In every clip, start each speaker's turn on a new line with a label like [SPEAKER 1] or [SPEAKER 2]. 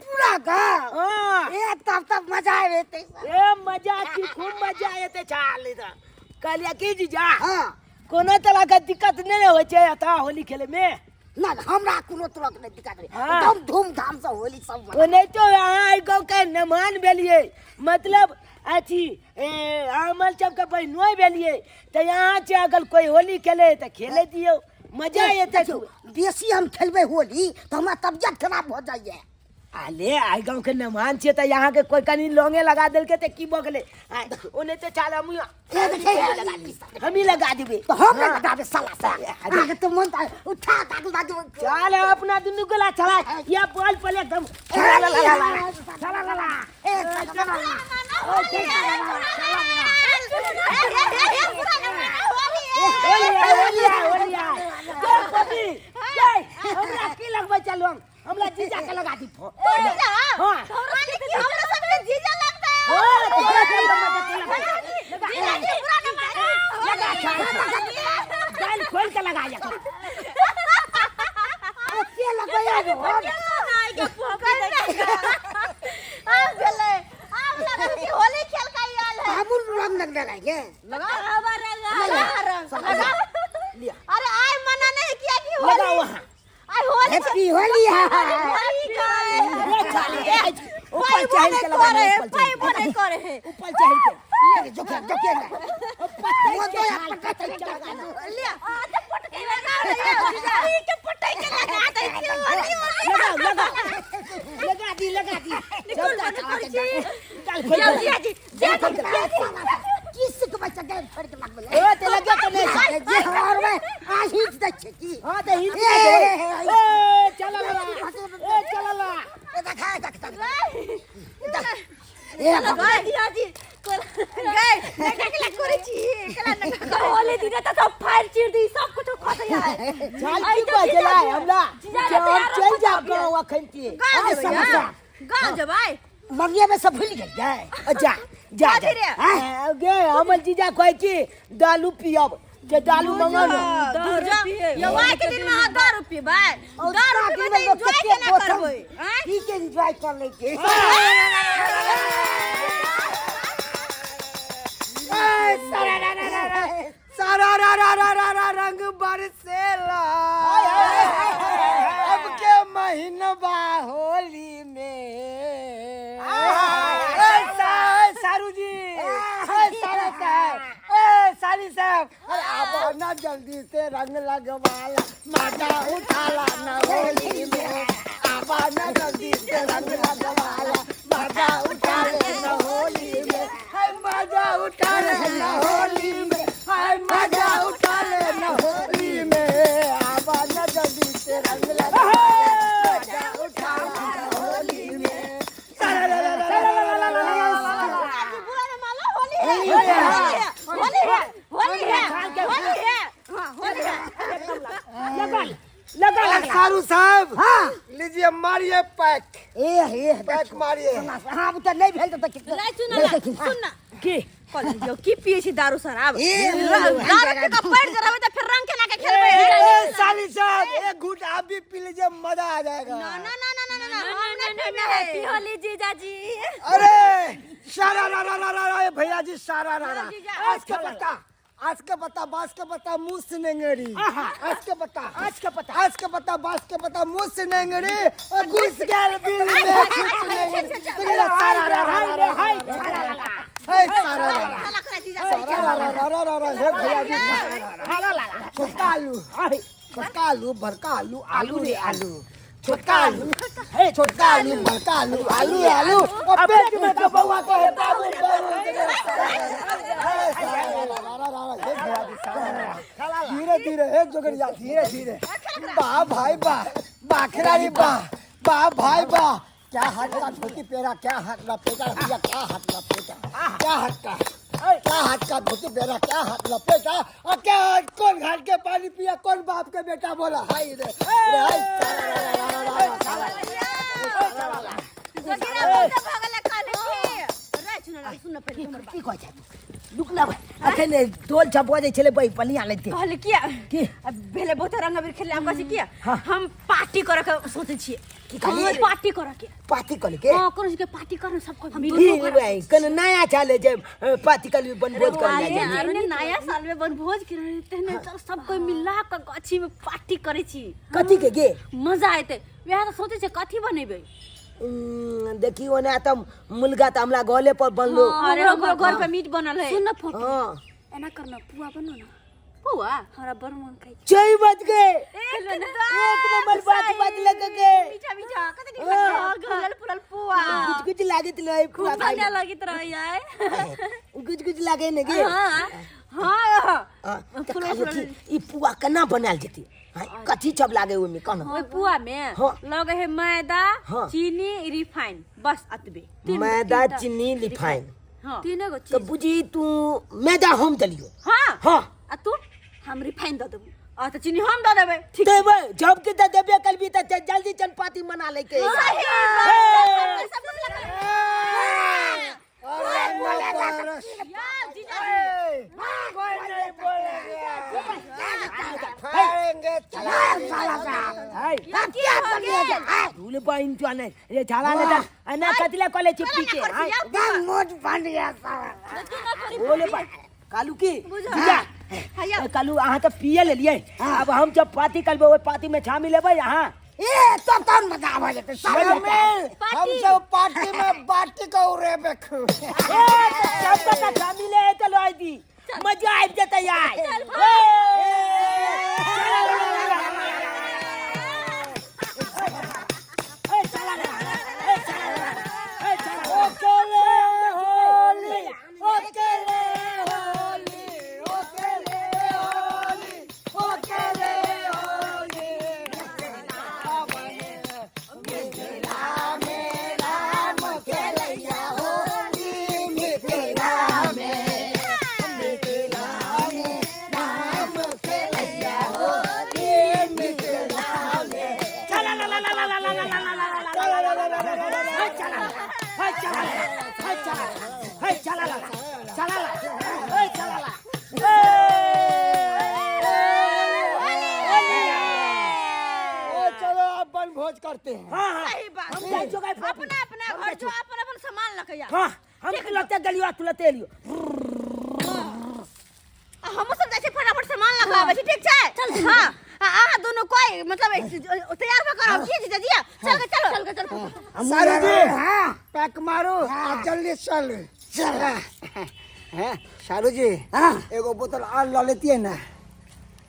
[SPEAKER 1] पूरा का
[SPEAKER 2] हाँ।
[SPEAKER 1] ए तब तब मजा आबे ते।
[SPEAKER 2] ए मजा की, खूब मजा एते चाल तऽ कहलियै की जीजा,
[SPEAKER 1] हाँ।
[SPEAKER 2] कोनो तरह के दिक्कत नहि ने होइ छै एतऽ होली खेले में?
[SPEAKER 1] ना, हमरा कोनो तरह के नहि दिक्कत नहीं।
[SPEAKER 2] हाँ।
[SPEAKER 1] एकदम धूमधाम से होली सब मना।
[SPEAKER 2] ओनाहितो अहाँ एहि गाँव के मेहमान भेलियै, मतलब अथी ए अमल सबके बहिनोइ भेलियै, तऽ यहाँ छै अगर कोइ होली खेले तऽ खेले दियौ, मजा एतै।
[SPEAKER 1] देखियौ, बेसी हम खेलबै होली तऽ हमरा तबियत खराब भऽ जाइए।
[SPEAKER 2] आले आइ गाँव के मेहमान छियै तऽ यहाँ के कोइ कनि लौंगे लगा देलकै तऽ की भऽ गेलै? आँय, ओनाहिते चाल हमहूँ
[SPEAKER 1] ए देखै, लगा दी।
[SPEAKER 2] हमही लगा देबै।
[SPEAKER 1] तऽ हम नहि लगाबै साला से, अहाँके तऽ मन तऽ उठा ताक लगा देबै।
[SPEAKER 2] चल अपना दुनू गोला चला या बॉल पर एकदम चला ला ला ला चला ला ला।
[SPEAKER 1] ए चला ला ला।
[SPEAKER 2] होली है, होली है, होली है। जय पति जय। हमरा की लगबै चलू, हम हमरा जीजा के लगा दी फोन। हाँ। हाँ, तोरा के लगा दे, लगा लगा चल दाल खोल के लगा जा।
[SPEAKER 1] के लगैया रे?
[SPEAKER 3] होली खेल का आयल है।
[SPEAKER 1] हमू रंग लग लगाएंगे।
[SPEAKER 2] लिया।
[SPEAKER 3] अरे आय मना नहीं किया कि
[SPEAKER 2] लगा
[SPEAKER 3] होली
[SPEAKER 2] वहाँ।
[SPEAKER 3] आय होली।
[SPEAKER 1] हैप्पी होली है।
[SPEAKER 3] होली का
[SPEAKER 2] ये चल ये ऊपर चढ़ के लगा, ऊपर चढ़
[SPEAKER 3] पाइबो नहीं करे है।
[SPEAKER 2] ऊपर चढ़ के।
[SPEAKER 1] ले जोके जोके ले।
[SPEAKER 2] पत्ते
[SPEAKER 1] वो
[SPEAKER 2] के
[SPEAKER 1] तो
[SPEAKER 2] छाल
[SPEAKER 1] पटक
[SPEAKER 2] के लगा दो।
[SPEAKER 3] लिया आ तो पटके लगा रे ई के पटके के लगा दे छी होली।
[SPEAKER 2] लगाओ लगाओ, लगा दी लगा दी।
[SPEAKER 3] निकल निकल छी।
[SPEAKER 2] चल खोल
[SPEAKER 3] जाओ
[SPEAKER 2] के।
[SPEAKER 3] जिया जी जिया जी जिया जी।
[SPEAKER 1] की सिखबै छै गेल छोड़ि के लगबै
[SPEAKER 2] ओ ते लगे तो नहीं छै।
[SPEAKER 1] जे हर में आ हिच दै छै की?
[SPEAKER 2] हां ते हिंदी
[SPEAKER 1] ए,
[SPEAKER 2] दे।
[SPEAKER 1] ए, ए,
[SPEAKER 2] ए चल ला ए चल ला।
[SPEAKER 1] ए देखा देख देख ए।
[SPEAKER 3] लगा जिया जी गए एकला करे छी एकला न होली दिन त सब फायर चीर दी, सब कुछ खस जाए।
[SPEAKER 2] चल की बजला हमरा
[SPEAKER 3] जीजा
[SPEAKER 2] जे हम
[SPEAKER 3] तैयार
[SPEAKER 2] चल
[SPEAKER 3] हो
[SPEAKER 2] जाब
[SPEAKER 3] जाबिए।
[SPEAKER 2] गाँव अखन के।
[SPEAKER 3] गाँव जेबै?
[SPEAKER 1] समस्या।
[SPEAKER 3] गाँव जेबै?
[SPEAKER 1] मंगिया में सब भूल गेल जाय।
[SPEAKER 2] जा जा
[SPEAKER 3] कथी रे?
[SPEAKER 2] जा गे, हमर जीजा कहै की दालू पियब जे दालू मंगल।
[SPEAKER 3] यौआ के दिन में अहाँ दारू पीबै? दारू पीबै तऽ एन्जॉय केना करबै? आँय?
[SPEAKER 1] की के एंजॉय कर लै के?
[SPEAKER 4] सारा रा रा रा रा रा रंग बरसेला अब के महीनबा होली में। ए सारू जी, ए सारा साहब, ए साली साहब, अरे आबो ना जल्दी से, रंग लगवाला मजा उठाला ना होली में। आबा ना जल्दी से, रंग लगवाला मजा उठा लेना होली में। हाय मजा उठा लेना होली में, हाय मजा उठा लेना होली में। आबा ना जल्दी से, रंग लगवाला मजा उठा लेना होली में।
[SPEAKER 3] बुरा न मानो, होली है, होली है, होली है, होली है, होली है, हाँ होली है।
[SPEAKER 2] लगा लगा लगा।
[SPEAKER 4] सारू साहब।
[SPEAKER 1] हाँ।
[SPEAKER 4] लीजिए, मारिए पैक।
[SPEAKER 1] ए हे।
[SPEAKER 4] पैक मारिए।
[SPEAKER 1] हाँ, अब तऽ नहि भेल तऽ
[SPEAKER 3] नहीं सुन ना, सुन ना।
[SPEAKER 2] की?
[SPEAKER 3] कहलियौ की पिए छी दारू शराब?
[SPEAKER 1] ए,
[SPEAKER 3] दारू पी के पड़ जराबै तऽ फिर रंग केना के खेलबै?
[SPEAKER 4] ए साली साहब, एक घूंट आप भी पी लीजिए, मजा आ जाएगा।
[SPEAKER 3] ना ना ना ना ना ना, हम नहीं पीना है।
[SPEAKER 5] हैप्पी होली जीजा जी।
[SPEAKER 4] अरे सारा रा रा रा रा रा भैया जी, सारा रा रा। आज का पत्ता, आज का पत्ता, बांस का पत्ता, मुंह से नेंगड़ी। आज का पत्ता,
[SPEAKER 2] आज का पत्ता,
[SPEAKER 4] आज का पत्ता, बांस का पत्ता, मुंह से नेंगड़ी और घुस गया बिल में घुस नेंगड़ी। तो ये सारा रा रा रा रा
[SPEAKER 2] हाय
[SPEAKER 4] हे सारा रा रा
[SPEAKER 3] साला करा जीजा।
[SPEAKER 4] सारा रा रा रा रा रा हे भैया जी, सारा रा रा। छोटका आलू, छोटका आलू, बड़का आलू, आलू रे आलू, छोटका आलू,
[SPEAKER 2] हे
[SPEAKER 4] छोटका आलू, बड़का आलू, आलू रे आलू, और पेट में तो बउआ को है बाबू बाबू। धीरे धीरे हे जोगरिया, धीरे धीरे। वाह भाई वाह, वाह खिलाड़ी वाह, वाह भाई वाह। क्या हाथ का धोती पेरा, क्या हाथ लपेटा भैया, क्या हाथ लपेटा, क्या हाथ का, क्या हाथ का धोती पेरा, क्या हाथ लपेटा, और क्या हाथ, कौन घाट के पानी पिया, कौन बाप के बेटा बोला हाय रे रे हाय।
[SPEAKER 3] जोगिरा बहुत भगला कहले छी रे। सुन ना, सुन ना पहिले हमर बात।
[SPEAKER 1] की कहै छै तू?
[SPEAKER 2] रुक ना अखन ढोल छप बजै छलै बहि पलिया लेते
[SPEAKER 3] कहले किया
[SPEAKER 2] की?
[SPEAKER 3] अब भेले बहुत रंग अबीर खेले हम कहै छी किया
[SPEAKER 2] हाँ।
[SPEAKER 3] हम पार्टी करे के सोचै छियै
[SPEAKER 2] की कहलियै?
[SPEAKER 3] हम पार्टी करे के
[SPEAKER 2] पाती कल के
[SPEAKER 3] हां कोनो चीज के पार्टी कर सबको मिल
[SPEAKER 2] ई भाई कन नया चाले जे पाती कल बनभोज कर
[SPEAKER 3] अरे
[SPEAKER 2] जाय
[SPEAKER 3] अरे नया साल में बनभोज के रहे तेहने चल सब कोई मिला के गाछी में पार्टी करे छी
[SPEAKER 2] कथी के गे
[SPEAKER 3] मजा आयते वएह तऽ सोचै छै कथी बनेबै
[SPEAKER 2] देखी ओना त मुर्गा त हमरा गले पर बनलो
[SPEAKER 3] अरे हमरो घर पे मीट बनल है
[SPEAKER 1] सुन न फोटो
[SPEAKER 2] हां
[SPEAKER 1] एना करना पुआ बनो ना
[SPEAKER 3] पुआ
[SPEAKER 1] हमरा बड़ मन खाइ
[SPEAKER 2] जय बच गए
[SPEAKER 3] एक
[SPEAKER 2] एक नंबर बात बात लग के
[SPEAKER 3] मीठा मीठा कते नीक लगै फूलल फूलल पुआ
[SPEAKER 2] कुछ कुछ लागत लय पुआ
[SPEAKER 3] खूब बढ़िया लगैत रहै यार
[SPEAKER 2] कुछ कुछ लागे ने गे
[SPEAKER 3] हाँ हाँ
[SPEAKER 2] हाँ, तऽ खाली की ई पुआ केना बनायल जेतै हाँ, कथी सब लागे ओहिमे कहना
[SPEAKER 3] ओहि पुआ में
[SPEAKER 2] हाँ।
[SPEAKER 3] लगे है मैदा
[SPEAKER 2] हाँ।
[SPEAKER 3] चीनी रिफाइन बस अतबे
[SPEAKER 2] मैदा चीनी रिफाइन
[SPEAKER 3] हाँ
[SPEAKER 1] तीने गो
[SPEAKER 2] तऽ
[SPEAKER 1] चीज
[SPEAKER 2] बुझी तू मैदा हम देलियो
[SPEAKER 3] हाँ
[SPEAKER 2] हाँ
[SPEAKER 3] आ तू
[SPEAKER 1] हम रिफाइन दऽ देबू
[SPEAKER 3] आ तऽ चीनी हम दऽ देबै ठीक
[SPEAKER 2] देबै जब के तऽ देबे करबी तऽ जल्दी चनपाती मना लै के
[SPEAKER 3] सही बात, सब कुछ लगा- या, जीजा जी।
[SPEAKER 4] कोई नहीं बोलेगा फाड़ेंगे
[SPEAKER 2] हाय
[SPEAKER 3] की हो गेल?
[SPEAKER 2] तूले पाइन तो आने ये झाला ने ता अना कतिला कॉलेज चिपटी के हाय
[SPEAKER 4] मोट बन गया साला
[SPEAKER 2] बोले पा कालू की जीजा
[SPEAKER 3] हैया।
[SPEAKER 2] ए, कालू अहाँ तऽ पिए लेलियै अब हम जब पाती करबै ओहि पाती में छामी लेबै अहाँ
[SPEAKER 1] ए तब तब मजा आबै जेतै साला
[SPEAKER 4] शामिल हम सब पार्टी में बाटी को उड़ेबे खूब
[SPEAKER 2] ए, सब कता छामी ले चलो आई दी मजा आबि जेतै यार ए, ए, चला रे, ए, चला रे, ए, चला रे।
[SPEAKER 4] Oakley Holi Oakley Holi Oakley Holi Oakley Holi Mithila में राम खेलैया होली मिथिला में मिथिला में राम खेलैया होली मिथिला में
[SPEAKER 2] चला ला ला ला ला ला ला ला ला ला ला ला ला। हे चला ला, हे चला ला, हे चला ला, हे चला ला, चला ला, हे चला ला।
[SPEAKER 4] ओ चलो अब बनभोज करते हैं
[SPEAKER 2] हाँ, हाँ।
[SPEAKER 3] सही बात
[SPEAKER 2] हम जाइ छौ गाय फोटो।
[SPEAKER 3] अपना अपना
[SPEAKER 2] हम
[SPEAKER 3] घर
[SPEAKER 2] जाइ
[SPEAKER 3] जो
[SPEAKER 2] छौ।
[SPEAKER 3] अपन अपन सामान लके आ
[SPEAKER 2] हाँ, हम तुरते गेलियो तुरते एलियो।
[SPEAKER 3] आ हमहूँ सब जाइ छी फटाफट सामान लऽ कऽ आबै छी ठीक छै चल हाँ आ अहाँ दुनू कोई मतलब तैयार भऽ कऽ रहब की जीजा जी चल के चलो चल के चलो
[SPEAKER 4] सारू जी पैक मारो आ जल्दी चल चल हैं सारू जी एगो बोतल और ल लेती है ना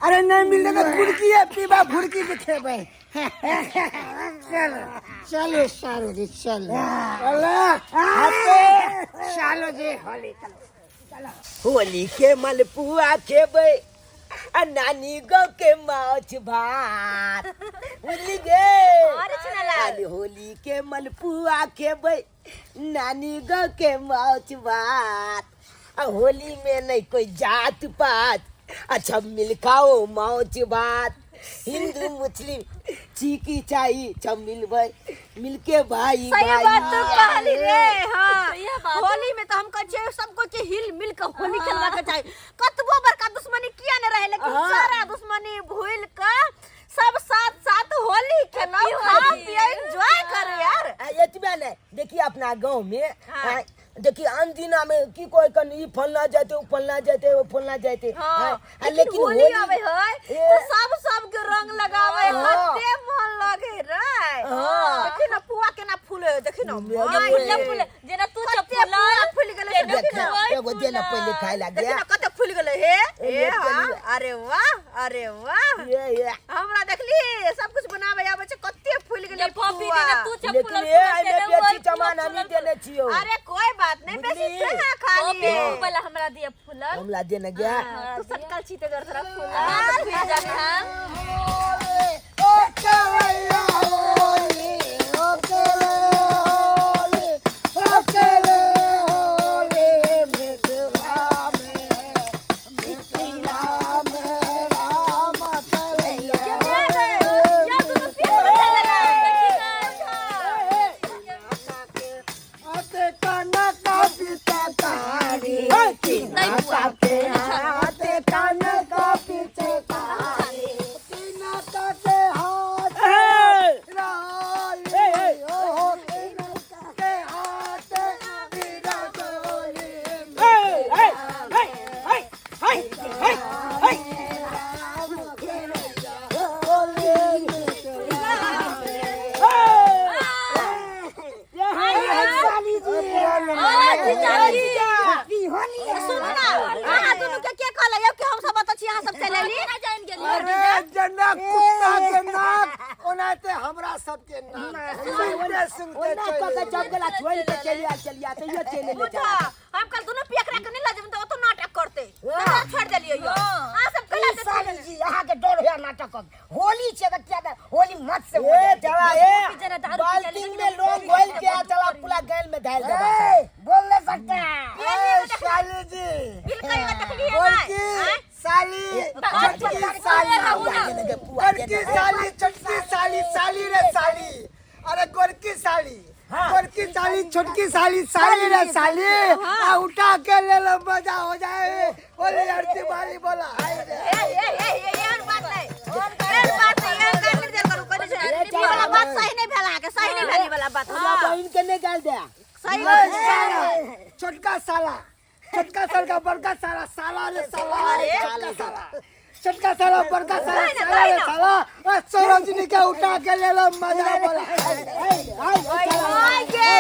[SPEAKER 4] अरे नहीं मिलने का फुड़की है पीबा फुड़की के खेबे चलो चलो सारू जी चलो चलो सारू जी होली चलो
[SPEAKER 2] होली के मलपुआ खेबै आ नानी गो के माछ भात बुझली गे
[SPEAKER 3] अरे छनलाल।
[SPEAKER 2] काल्हि होली के मलपुआ खेबै नानी गो के माछ भात आ होली में नहीं कोई जात पात अच्छा मिल खाओ माछ भात हिंदू मुस्लिम चीकी चाही सब मिलबै मिलके भाई
[SPEAKER 3] सही
[SPEAKER 2] भाई
[SPEAKER 3] बात तो कहली रे हाँ
[SPEAKER 1] सही बात।
[SPEAKER 3] होली में तो हम कहै छियै सबको के हिल मिल के होली खेलवा के चाही कतबो बड़का दुश्मनी किया न रहे लेकिन
[SPEAKER 2] हाँ।
[SPEAKER 3] सारा दुश्मनी भूल के सब साथ साथ होली खेलो खाओ पियो एंजॉय करो यार
[SPEAKER 2] आ, एतबे नहि देखिए अपना गाँव में
[SPEAKER 3] हाँ।
[SPEAKER 2] आ, देखिए अनदिना में की कोई कन ई फलना जाते ओ फलना जाते ओ फलना जाते
[SPEAKER 3] हाँ,
[SPEAKER 2] आ, आ,
[SPEAKER 3] लेकिन होली आवे है
[SPEAKER 2] ए।
[SPEAKER 3] तो सब सब के रंग लगावे
[SPEAKER 2] हाँ।
[SPEAKER 3] कते मन लगे रे
[SPEAKER 2] हाँ।
[SPEAKER 3] देखी ना पुआ केना फूले देखी ना
[SPEAKER 2] मेरे
[SPEAKER 3] माय,
[SPEAKER 2] फूले।
[SPEAKER 3] फूले जेना तू चप्पल फूल गेलै से
[SPEAKER 2] देख
[SPEAKER 3] देखी ना
[SPEAKER 2] एगो देना पहिले खाए लग
[SPEAKER 3] देखी
[SPEAKER 2] गया
[SPEAKER 3] ना कते फूल गेलै हे
[SPEAKER 2] ए,
[SPEAKER 3] ए हाँ
[SPEAKER 2] चलिए।
[SPEAKER 3] अरे वाह अरे वाह
[SPEAKER 2] ये ये
[SPEAKER 3] हमरा देखली सब कुछ बनावे आवे छै कते फूल गेलै
[SPEAKER 1] जब पपी
[SPEAKER 3] पुआ।
[SPEAKER 1] देना तू चप्पल
[SPEAKER 2] लेकिन ये आइमे बेची सामान हम देने छियो
[SPEAKER 3] अरे कोई बात नहीं बेसी
[SPEAKER 2] बुझली?
[SPEAKER 3] कहाँ खाली है
[SPEAKER 1] वाला हमरा दिया फूलल
[SPEAKER 2] हमला देने गया
[SPEAKER 3] तू सटकल छी ते घर थोड़ा फूल
[SPEAKER 1] फूल जाने हम
[SPEAKER 4] ओ खेलैया होली ओ होली ओ होली मिथिला में मिथिला में राम खेलैया
[SPEAKER 3] या तू तो पेट में चला
[SPEAKER 4] अते कनक पिता तारी
[SPEAKER 1] नहीं
[SPEAKER 2] ना कह के जब गेला छोड़ के चली आ चली आ तैयो चले ले
[SPEAKER 3] बुझा
[SPEAKER 2] चला
[SPEAKER 3] हम कल दोनों पियकरा के नहीं लजम त ओतो नाटक करते तोरा छोड़ देलियो यो आ सब
[SPEAKER 1] ई
[SPEAKER 3] कला
[SPEAKER 1] साली जी अहाँ के डर होया नाटक के। होली छै तऽ किया तऽ होली मत से हो
[SPEAKER 2] ए
[SPEAKER 1] जाए।
[SPEAKER 2] चला ए
[SPEAKER 3] पी जना दारू पी
[SPEAKER 2] बाल्टी
[SPEAKER 3] लेकिन
[SPEAKER 2] में लोग घोल के आ चला पूरा गैल में धाल देबा
[SPEAKER 1] ए, बोल नहीं सकता
[SPEAKER 4] ए साली जी
[SPEAKER 3] बिल्कुल ये देखलिए
[SPEAKER 4] गोरकी
[SPEAKER 3] ना
[SPEAKER 4] साली छोटकी साली गोरकी साली छोटकी साली साली रे साली अरे गोरकी साली गोरकी साली छोटकी साली साली रे साली आ उठा के ले लो मजा हो जाए बोले आरती वाली बोला हाय रे
[SPEAKER 3] ए ए ए ए एहन बात नहीं एहन बात नहीं एहन गाली नहीं देल करू कनी ई वाला बात सही नहीं भेला के सही नहीं भेली वाला बात
[SPEAKER 2] हमरा
[SPEAKER 3] हां
[SPEAKER 2] बहिन के नहीं गाल दे
[SPEAKER 3] सही
[SPEAKER 4] ए साला छोटका साला छोटका साल का बड़का साला साला रे साला
[SPEAKER 3] अरे।
[SPEAKER 4] छोटका साला छोटका साला बड़का साला
[SPEAKER 3] नहीं ना,
[SPEAKER 4] साला रे
[SPEAKER 3] नहीं ना।
[SPEAKER 4] साला आ सरोजनी के उठा के ले लो मजा बोला
[SPEAKER 3] ओए गे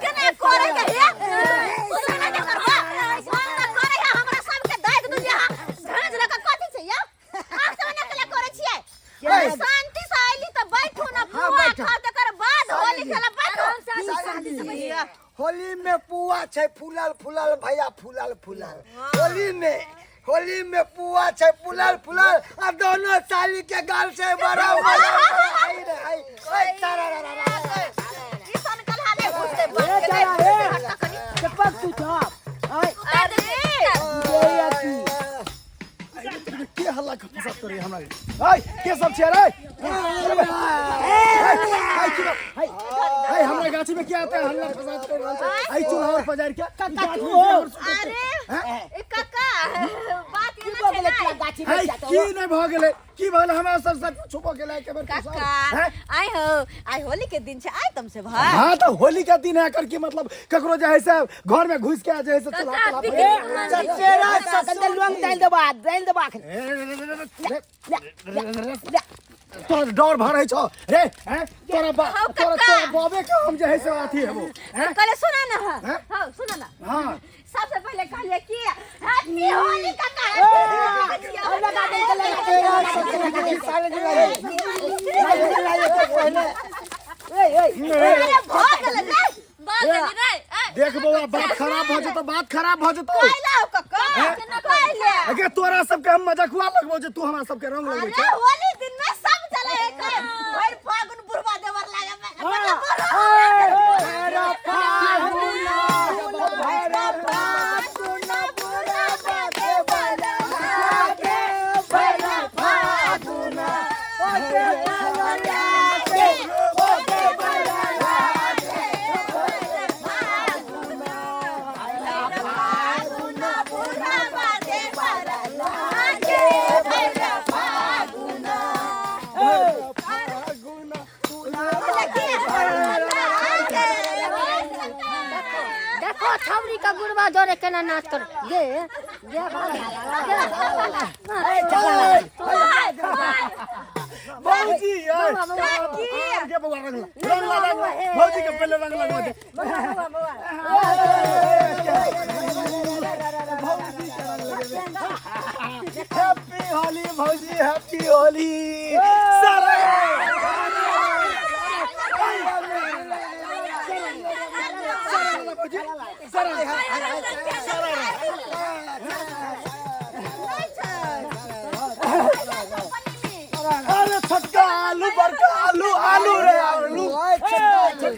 [SPEAKER 3] केना करे के हे तू ना के करबा हम त करे है हमरा सब के दाग दुनिया झांझ लगा कथि छै या आप सब ना केला करे छियै शांति से आइली त बैठू ना
[SPEAKER 4] हाँ,
[SPEAKER 3] पुआ
[SPEAKER 4] बैठू।
[SPEAKER 3] खाओ तकर बाद होली खेला बैठू
[SPEAKER 4] साली जी, होली में पुआ छै फूलल फूलल भैया फूलल फूलल होली में पुआ छै फूलल फूलल आ दोनों साली के गाल से बड़ा बड़ा हाय रे हाय ओए तारा रा रा रा
[SPEAKER 3] ई सन कलहा नहीं बुझते
[SPEAKER 2] ए
[SPEAKER 3] बात के
[SPEAKER 2] चला
[SPEAKER 3] नहीं
[SPEAKER 2] ए
[SPEAKER 3] हट कनी
[SPEAKER 2] चपक तू चप आय
[SPEAKER 3] अरे
[SPEAKER 2] ये अथी
[SPEAKER 5] के हल्ला के फसाद करे हमरा हाय के सब छै रे हाय की हाय हाय हमरा गाछी में क्या आता है हल्ला फसाद कर रहल छै आई चूल्हा और पजारि के
[SPEAKER 2] काका तू हो
[SPEAKER 3] अरे ए काका बात
[SPEAKER 2] की
[SPEAKER 3] ये
[SPEAKER 2] भऽ
[SPEAKER 3] ना
[SPEAKER 2] गेलै
[SPEAKER 3] छै
[SPEAKER 2] तोरा
[SPEAKER 3] ना
[SPEAKER 2] गाछी में
[SPEAKER 5] हाय
[SPEAKER 2] जाता
[SPEAKER 5] की नहीं भ गेलै की भ गेलै हमरा सब सब छुपो गेलै के बेर
[SPEAKER 3] काका
[SPEAKER 5] हैं?
[SPEAKER 3] आइ हो आइ होली के दिन छै आइ तुमसे भाई
[SPEAKER 5] हाँ तो होली का दिन है कर की मतलब ककरो जे है से घर में घुस के आ जे है से चूल्हा
[SPEAKER 3] काका,
[SPEAKER 5] तूल्हा
[SPEAKER 3] पिकनिक
[SPEAKER 5] पर-
[SPEAKER 4] चचेरा
[SPEAKER 2] कंदे लुंग डाल देबा डाल देबा अखन
[SPEAKER 5] ए, रे, रे, रे, रे, रे, रे, रे, रे, तोरा डर भरै छौ रे हैं तोरा बा
[SPEAKER 3] हौ,
[SPEAKER 5] तोरा
[SPEAKER 3] काका।
[SPEAKER 5] तोरा बाबे के हम जे है से अथी हेबो हैं
[SPEAKER 3] कहले सुना ना
[SPEAKER 5] हैं?
[SPEAKER 3] हाँ सुना ना
[SPEAKER 5] हाँ
[SPEAKER 3] सबसे पहले कहलिए कि हैप्पी होली काका हैप्पी
[SPEAKER 2] अब लगा दे लगा दे लगा दे
[SPEAKER 4] साली जी लाइए लाइए के पहले
[SPEAKER 2] ए ए
[SPEAKER 3] अरे भऽ गेलै रे
[SPEAKER 6] बाल देली रे ए,
[SPEAKER 5] देख बौआ बात खराब भ जेतौ बात खराब भ जेतौ
[SPEAKER 3] कैला हो काका कैला
[SPEAKER 5] अगे तोरा सबके हम मजकुआ लगबो जे तू हमरा सबके रंग लगबै
[SPEAKER 3] अरे
[SPEAKER 5] छै
[SPEAKER 3] होली दिन में सब चले है के भरि फागुन बुढ़वा देवर लागे में मतलब
[SPEAKER 4] भैरा फागुना भैरा फागुना बुरा बाते बड़ा लागे भैरा फागुना ओके बड़ा लागे ओके बड़ा लागे
[SPEAKER 3] फागुन बुढ़वा देवर लागे भैरा फागुन
[SPEAKER 1] देखो छौरी का गुड़बा जोरे केना नाच कर ये ये
[SPEAKER 5] भौजी यार के बौआ रंग ला रंग ला रंग ला भौजी के पहले रंग लगवा दे भौजी के रंग लगेबे हैप्पी होली भौजी हैप्पी होली सारा अरे छोटका आलू बड़का आलू आलू रे आलू आलू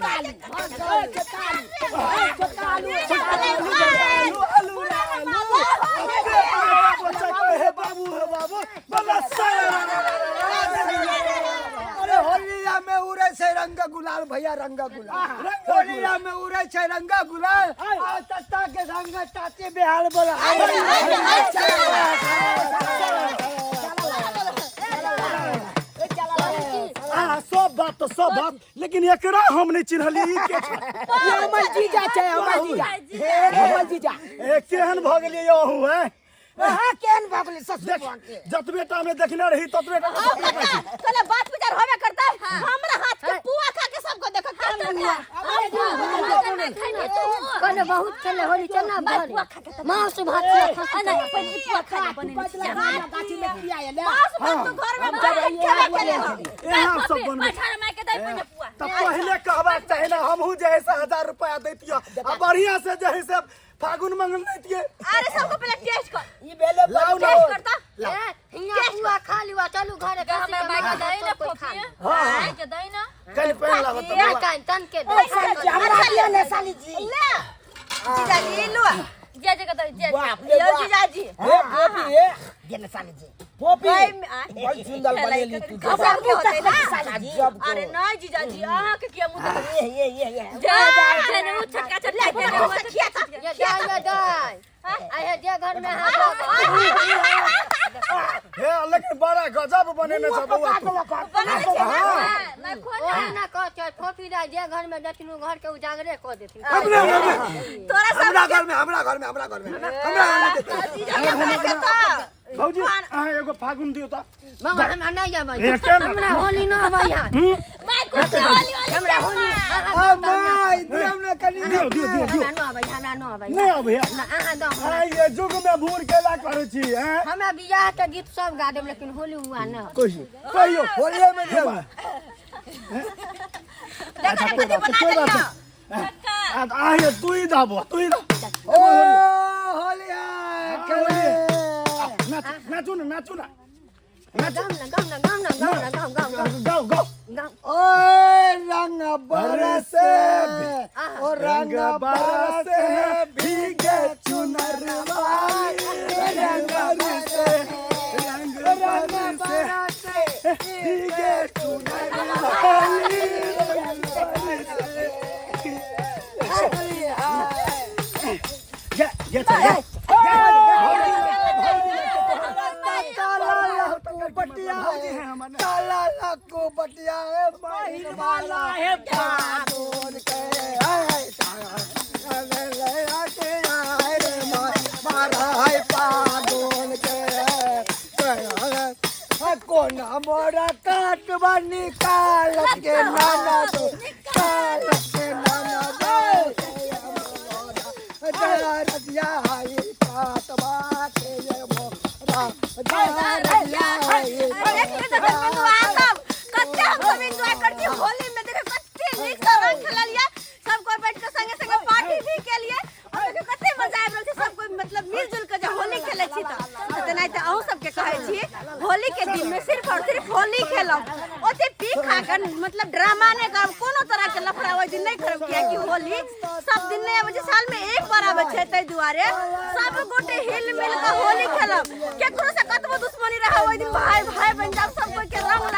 [SPEAKER 5] आलू रे आलू बच्चा के हे बाबू हे बाबू बाबा सारा
[SPEAKER 4] अरे होलिया में उड़े छै रंग गुलाल भैया रंग गुलाल होलिया में उड़े छै रंग गुलाल आ तत्ता के रंग ताते बेहाल बोला
[SPEAKER 5] आ सब बात तो सब बात लेकिन एकरा हम नहीं चिन्हली ई के छै?
[SPEAKER 2] ई हमर जीजा छै हमर जीजा हमर जीजा
[SPEAKER 5] ए केहन भऽ गेलियै यौ अहूँ हैं
[SPEAKER 1] अहाँ केहन भऽ गेलै ससुर
[SPEAKER 5] देख
[SPEAKER 1] के
[SPEAKER 5] जतबे टा में देखने रही ततबे टा
[SPEAKER 3] आओ काका कहले बात विचार होबे करता हमरा हाथ के पुआ खा के सबको देखो केहन पुआ
[SPEAKER 1] कहले बहुत खेले होली चना भर मांस भात
[SPEAKER 6] आ नहीं पहिले ई पुआ खा ले बनेने छी
[SPEAKER 2] गाछी में किया आयल
[SPEAKER 3] मांस भात तो घर में भर के खेबे केले हो
[SPEAKER 5] यहाँ सब बनबै
[SPEAKER 6] पठार माय के दे पहिले पुआ
[SPEAKER 5] तऽ पहिले कहबाक चाही ने हमहूँ जे है से 1000 रुपया दैतियै आ बढ़िया से जे है से फागुन मंगल दैतियै।
[SPEAKER 3] अरे सबको पहले टेस्ट कर।
[SPEAKER 2] ई भेलै
[SPEAKER 5] लाउ ना।
[SPEAKER 3] टेस्ट करता।
[SPEAKER 1] ए, हियाँ पुआ खा लिअ, चलू घरे खसी
[SPEAKER 6] हमरा
[SPEAKER 1] के
[SPEAKER 6] माय के
[SPEAKER 1] मांस
[SPEAKER 6] दही ना
[SPEAKER 1] सब कोइ खा
[SPEAKER 6] फोफी
[SPEAKER 1] लिअ।
[SPEAKER 6] माय के दही ना।
[SPEAKER 5] कनि पानि लाबऽ तऽ
[SPEAKER 1] ए,
[SPEAKER 5] बौआ।
[SPEAKER 1] कान तन के
[SPEAKER 2] ए, साली जी, हमरा दिअ ने साली जी।
[SPEAKER 3] ले जीजाजी लो।
[SPEAKER 6] जे जे के दही जे
[SPEAKER 2] बाप रे
[SPEAKER 3] लो
[SPEAKER 2] बाप।
[SPEAKER 3] जीजाजी।
[SPEAKER 4] हे पोपी हे
[SPEAKER 2] दिअ ने साली जी।
[SPEAKER 4] पोपी
[SPEAKER 3] भाई, आ-
[SPEAKER 4] बड़ सुंदर बनेली तू।
[SPEAKER 3] हमरा के होतै ना।
[SPEAKER 2] साली जी।
[SPEAKER 4] गजब के।
[SPEAKER 3] अरे नहीं जीजाजी अहाँ के किया मुंह
[SPEAKER 2] ये ये ये ये।
[SPEAKER 6] जे जे ने उ छोटका छोटका
[SPEAKER 3] ले
[SPEAKER 6] के ने
[SPEAKER 3] ले खिया ता।
[SPEAKER 1] ये दाइ, ये दाइ। आइ जे घर में अहाँ जाउ।
[SPEAKER 5] हे लेकिन बड़ा गजब बनेने छ बौआ तू।
[SPEAKER 3] बना छै ना।
[SPEAKER 6] मैं खोल
[SPEAKER 1] ओहे ना कह छै, फोफी दाइ जे घर में जेथिन उ घर के उजागरे कऽ देथिन।
[SPEAKER 5] हमरे घर में,
[SPEAKER 3] तोरा सब
[SPEAKER 5] हमरा घर में, हमरा घर में, हमरा घर में, हमरा घर में देतै।
[SPEAKER 3] जीजाजी खाइ छै तऽ।
[SPEAKER 5] भौजी अहाँ एगो फागुन दियौ तऽ।
[SPEAKER 1] मगर हमरा नहि अबै।
[SPEAKER 5] हे, केना?
[SPEAKER 1] हमरा होली न अबै है।
[SPEAKER 6] मैं कुछ होली होली
[SPEAKER 1] हमरा होली
[SPEAKER 4] आ my दियौ ने कनि।
[SPEAKER 5] दियौ दियौ दियौ दियौ।
[SPEAKER 1] हमरा न अबै, हमरा न अबै।
[SPEAKER 5] नहि अबैया?
[SPEAKER 1] ना, अहाँ दऽ हमरा।
[SPEAKER 5] आइ ये युग में भूर केला करै छी हैं?
[SPEAKER 1] हमरा बियाह के गीत सब गा देब लेकिन होली हुआ न।
[SPEAKER 5] कहियौ कहियौ।
[SPEAKER 4] होलिये में दियौ।
[SPEAKER 3] देखो ना कथी बना
[SPEAKER 5] कोई बात
[SPEAKER 3] देलियौ।
[SPEAKER 5] नहीं। आ ये तू ही दा बौआ, तू ही दा।
[SPEAKER 4] ओ होली है खेले।
[SPEAKER 5] नाचू नाचू ना, नाचू ना।
[SPEAKER 1] गाम ना, गाम ना, गाम ना, गाम ना, गाम, गाम, गाम,
[SPEAKER 5] गाओ गाओ।
[SPEAKER 1] गाम।
[SPEAKER 4] ओए रंग बरसे, ओ रंग
[SPEAKER 5] रंग
[SPEAKER 4] बरसे
[SPEAKER 5] बरसे भीगे चुनर वाली, रंग बरसे, रंग बरसे भीगे चुनर वाली, रंग बरसे। ये ये चल ये।
[SPEAKER 4] काला लहकू बटिया काला लहकू बटिया है महिल वाला है फागुन के है ले आके आए रे मारा है फागुन के कोना मोरा काट बनी काल के नाना दो काल के नाना दो रतिया आई काटवा के ये मोरा रतिया आई।
[SPEAKER 3] देख ले तो बंधु आ सब कते हम सब एंजॉय करती होली में। देखो कते नीक से रंग खेललिए, सब कोई बैठ के संगे संगे पार्टी भी केलिए और देखो कते मजा आबि रहल छै। सब कोई मतलब मिलजुल के जे होली खेलै छी तऽ तेनाहिते अहूँ सबके कहै छी होली के दिन में सिर्फ और सिर्फ होली खेलब, ओते पी खा के मतलब ड्रामा नहि करब, कोनो तरह के लफड़ा ओहि दिन नहि करब, कियाकि होली सब दिन नहि आबै छै, साल में एक बार आबै छै। ताहि दुआरे सब गोटे हिल मिल के होली खेलब, केकरो से कतबो दुश्मनी रहे ओहि दिन भाई भाई बनि जाब, सब कोई के रंग